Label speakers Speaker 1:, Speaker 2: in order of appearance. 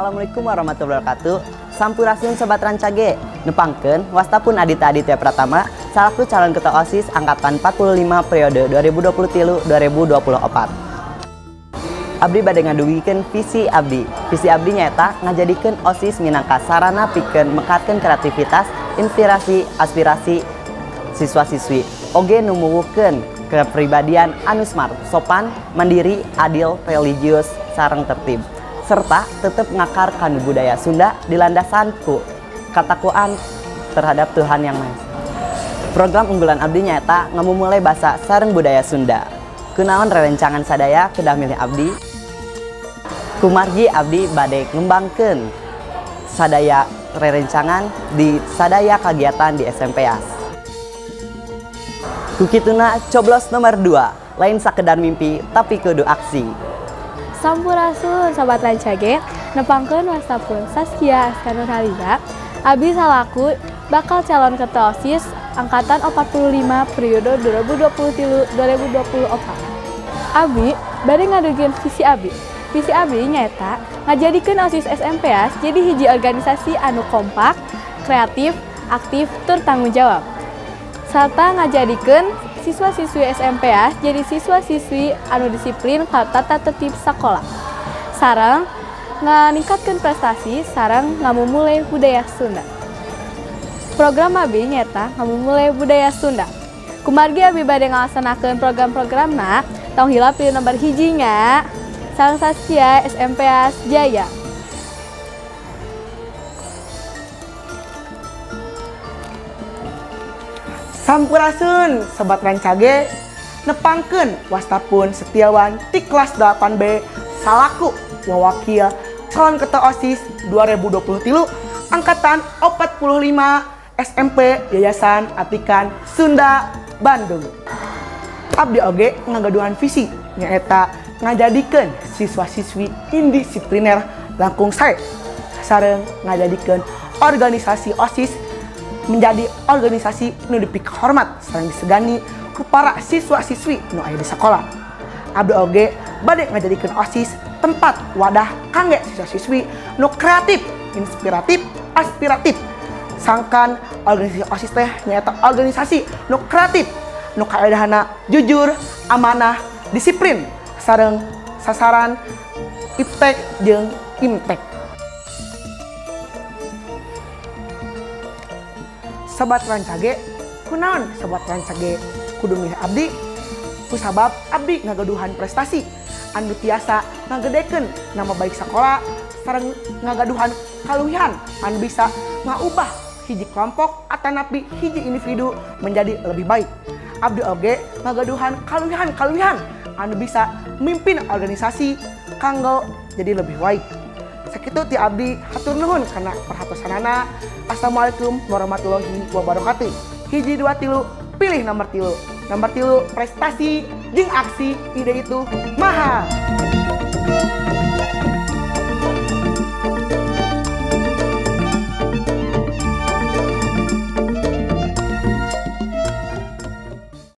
Speaker 1: Assalamualaikum warahmatullahi wabarakatuh. Sampurasun Sobat Rancage. Nepangkeun wasta pun Adita Aditya Pratama salaku calon ketua OSIS angkatan 45 periode 2023-2024. Abdi bade ngadugikeun visi abdi. Visi abdi nyaeta ngajadikeun OSIS minangka sarana pikeun mekarkeun kreativitas, inspirasi, aspirasi siswa-siswi. Oge numuwuhkeun kepribadian anu smart, sopan, mandiri, adil, religius, sareng tertib. Serta tetap ngakar kanu budaya Sunda dilandasan ku katakuan terhadap Tuhan Yang Maha Esa. Program unggulan abdi nyaeta ngamumule basa sareng budaya Sunda. Kunaon rerencangan sadaya kedah milih abdi? Kumargi abdi bade ngembangkeun sadaya rerencangan di sadaya kagiatan di SMP AS. Kukituna coblos nomor 2, lain sakedar mimpi tapi kudu aksi.
Speaker 2: Sampurasun Sobat Rancage, nepangkeun wasta pun Saskia Aska Nurhaliza, abdi salaku bakal calon ketua OSIS angkatan 45 periode 2023-2024. Abdi bade ngadugikeun visi abdi. Visi abdi nyaeta ngajadikeun OSIS SMP AS jadi hiji organisasi anu kompak, kreatif, aktif, tur tanggung jawab. Sarta ngajadikeun siswa-siswi SMP AS jadi siswa-siswi anu disiplin ka tata tertib sakola. Sareng nganingkatkeun prestasi sareng ngamumule budaya Sunda. Program abdi nyaeta ngamumule budaya Sunda. Kumargi abdi bade ngalaksanakeun program-programna, tong hilap pilih nomor 1 nya. Sareng Saskia SMP AS Jaya.
Speaker 3: Sampurasun Sobat Rancage, nepangkeun wasta pun Setiawan ti kelas 8B salaku wawakil calon ketua OSIS 2023 angkatan 45 SMP Yayasan Atikan Sunda Bandung. Abdi oge ngagaduhan visi nyaeta ngajadikeun siswa-siswi indisipliner langkung sae sareng ngajadikeun organisasi OSIS menjadi organisasi nu dipikahormat sareng disegani ku para siswa-siswi nu aya di sekolah. Abdi oge bade ngajadikeun OSIS tempat wadah kangge siswa-siswi nu kreatif, inspiratif, aspiratif. Sangkan organisasi OSIS teh nyaeta organisasi nu kreatif, nu kaedahana jujur, amanah, disiplin, sareng sasaran iptek jeung imtek. Sobat Rancage, kunaon Sobat Rancage kudu milih abdi? Kusabab abdi ngagaduhan prestasi anu tiasa ngagedekeun nama baik sekolah sareng ngagaduhan kaluwihan anu bisa ngaubah hiji kelompok atanapi hiji individu menjadi lebih baik. Abdi oge ngagaduhan kaluwihan-kaluwihan anu bisa mimpin organisasi kanggo jadi lebih baik. Sakitu ti abdi, hatur nuhun kana perhatosanana. Assalamualaikum warahmatullahi wabarakatuh. 1, 2, 3, pilih nomor 3. Nomor 3 prestasi jeung aksi, ide itu mahal.